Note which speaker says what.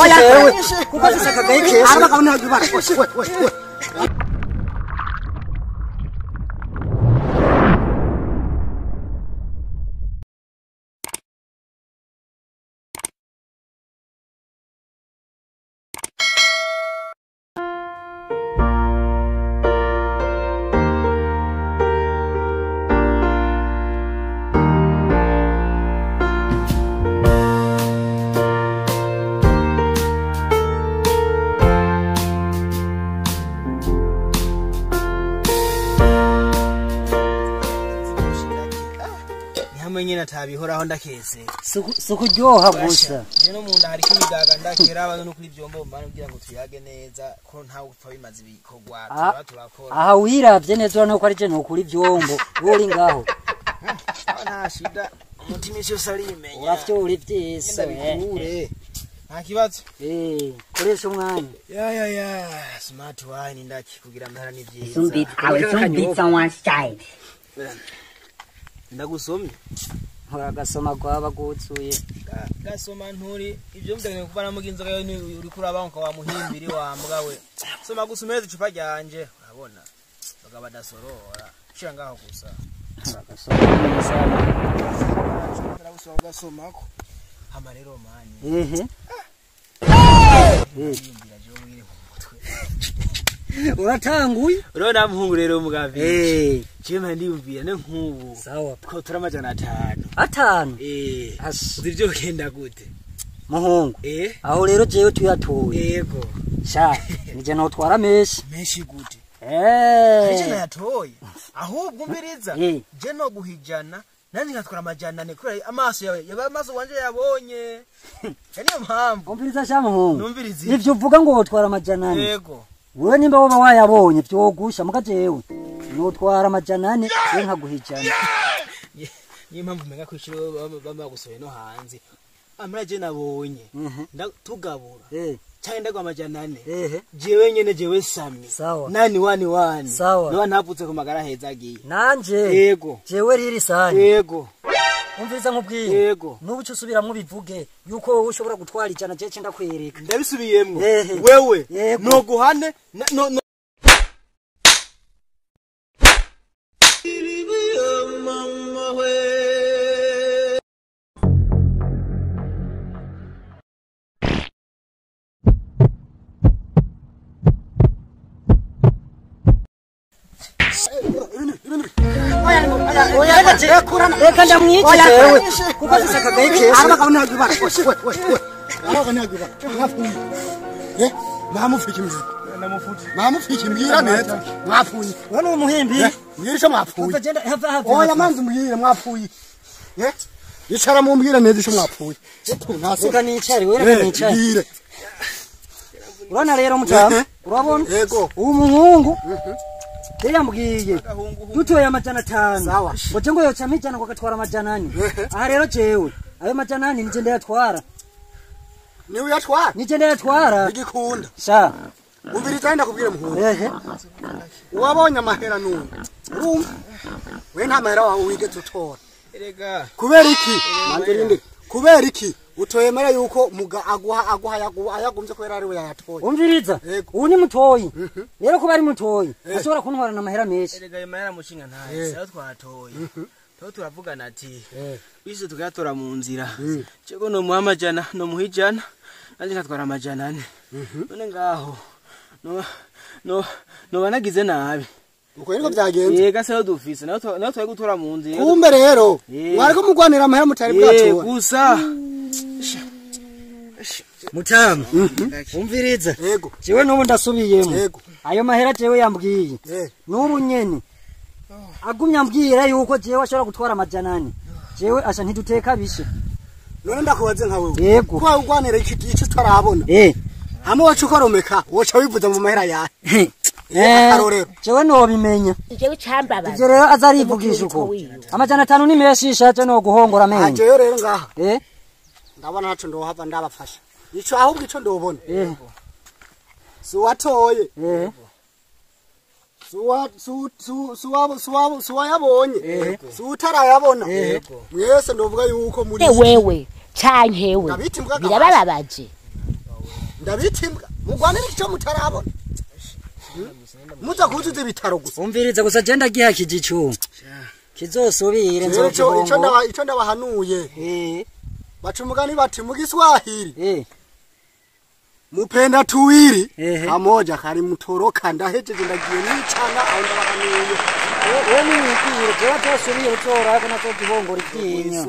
Speaker 1: ndamwice jewe kuko afise akagaye keza.
Speaker 2: Abagabo ntibagibara. We.
Speaker 3: Nyine atabihoraho ndakese
Speaker 1: sukuryoha gusa
Speaker 3: je no munda hariko imigaga ndakera abantu no kuri vyombo mbana kugira ngo tuyage neza ko ntawe upfa bimaze ibikorwa tuba turakora.
Speaker 1: Aha wiravye neza urabona ko ari je nokuri vyombo wowe uri ngaho.
Speaker 3: Nta shida umutima ico sarimenya
Speaker 1: uravyo uri vyese
Speaker 3: ndabikure nta kibazo.
Speaker 1: Koresha umwanya
Speaker 3: ya smart wine ndaki kugira amahera ni vyiza.
Speaker 4: I will soon beat someone's child.
Speaker 3: Ndagusomye
Speaker 1: uragasoma gwaba guzuye
Speaker 3: gasoma nturi ibyo mudagene kuvanamo inzoga yo uri kuraba nko wa muhimbiri wa mbwa we soma gusomeza icupa ryanje urabona bagaba dasorora shira ngaho gusa
Speaker 1: uragasoma neza
Speaker 3: uragusoma ugasomako hama rero mani
Speaker 1: ehe
Speaker 3: yimbira je wire mu mutwe
Speaker 1: uratanguye
Speaker 3: urabona muhungu rero mugavi je ndiyumvira ne nkubu
Speaker 1: sawa
Speaker 3: ko tura 500
Speaker 1: atanu
Speaker 3: uzi byo kenda gute
Speaker 1: muhungu aho rero jewe tuyatoye
Speaker 3: yego
Speaker 1: sha nije notwara menshi
Speaker 3: menshi gute je nayatoye ahubwo umbiriza je no guhijana nani ngatwara 400 kubera amaso yawe yaba amaso wanje yabonye niyo mpamvu
Speaker 1: umbiriza sha muhungu
Speaker 3: numviriza
Speaker 1: ivyo uvuga ngo wotwara 400
Speaker 3: yego
Speaker 1: wewe nimba woba wayabonye vyogusha muga jewe notwara 400 we nkaguhijana.
Speaker 3: Niyo mpamvu mega kwishiro bama gusoye no hanze amara je nabonye tugabura cyane ndagwa 400 jewe nyene jewe Sami nani wani wani no ntavutse ku magara heza agiye
Speaker 1: nanje
Speaker 3: yego
Speaker 1: jewe riri sani
Speaker 3: yego
Speaker 1: umviriza nkubwiye
Speaker 3: yego
Speaker 1: nubu cyo subiramwo bivuge yuko wowe ushobora gutwara ijana je cenda kwereka
Speaker 3: ndabisubiyemwo wewe no guhane no
Speaker 1: Reka ndamwice jewe kuko afise akagaye keza.
Speaker 2: Abagabo ntibagibara. We. Abagabo ntibagibara. Mwapfuye. Mwamufike mbwira. Mwamufike mbwira neza. Mwapfuye.
Speaker 1: Wewe ni umuhimbi.
Speaker 2: Mbwira ico mwapfuye. Oya manzi mbwira mwapfuye. Icara mumbwira neza ico mwapfuye.
Speaker 1: Reka nicare wewe reka nicare. Urabona rero mutama urabona uwo muhungu yambwiye dutoye 500 ngo je ngo yoca 100 ngo agatwara 400 aha rero jewe ayo 400 nije ndayatwara
Speaker 2: niwe uyatwara
Speaker 1: nije ndayatwara
Speaker 2: igikunda
Speaker 1: sha
Speaker 2: umviriza ndakubwira muhungu uwabonye amahera nuwo urumva we nta mahera wawe wigeze utora
Speaker 3: erega
Speaker 2: kubera iki manze rinde kubera iki utoyemera yuko muga aguha ayagumye kubera ari we yayatoye
Speaker 1: umviriza ubu ni mutoyi rero kuba ari mutoyi ashobora kuntwarana amahera menshi
Speaker 3: erega ayo mahera mushinga ntayo sayo twatoye tuba turavugana ati bise tukayatora mu nzira cego nomuha 100 nomuha 100 nanjye nkatwara 400 none ngaho noba nagize nabi
Speaker 2: uko niko byagenze
Speaker 3: yega sayo dufise nayo twari gutora mu nzira
Speaker 2: kumbe rero mwariko mugwanira amahera mutari bwatora
Speaker 3: gusa
Speaker 1: mutama umviriza
Speaker 2: yego
Speaker 1: jewe nubu ndasubiyemo
Speaker 2: yego
Speaker 1: ayo mahera jewe yambwiye nubu nyene agumya ambwira yuko jewe ashobora gutwara 400 jewe asha ntiduteka bishe
Speaker 2: none ndakubaze nka wewe
Speaker 1: yego
Speaker 2: kwa ugwanira iki tutarabona hamwe wacu ukoromeka woca wivuza mu mahera yawe akarorero
Speaker 1: jewe nobimenya
Speaker 4: jewe cambabaza
Speaker 1: ivyo rero azarivugisha uko 500 ni menshi shaje no guhongora amenyo
Speaker 2: jewe rero ngaha ndabona ntaco ndohava ndabafasha ico ahubwo ico ndobona si uwatoye si uwayabonye si utarayabona mwese ndovuga yuko muri
Speaker 4: wewe canke we birabababaje.
Speaker 2: Ndabita imbwa mugwanira icyo mutarabona. Muza kuzuza ibitaro gusa.
Speaker 1: Umviriza gusa je ndagihakije ico. Kizosubire nzokihongo.
Speaker 2: Ico ndabahanuye. Baca umugani bati mu Giswahili. Mupenda tuwili kamoja kari mutoroka ndahejeje ndagiye nicana aho ndabahanuye.
Speaker 1: Wewe ni wikire jewe azosubire uzorako nazogihongora ivyinyo.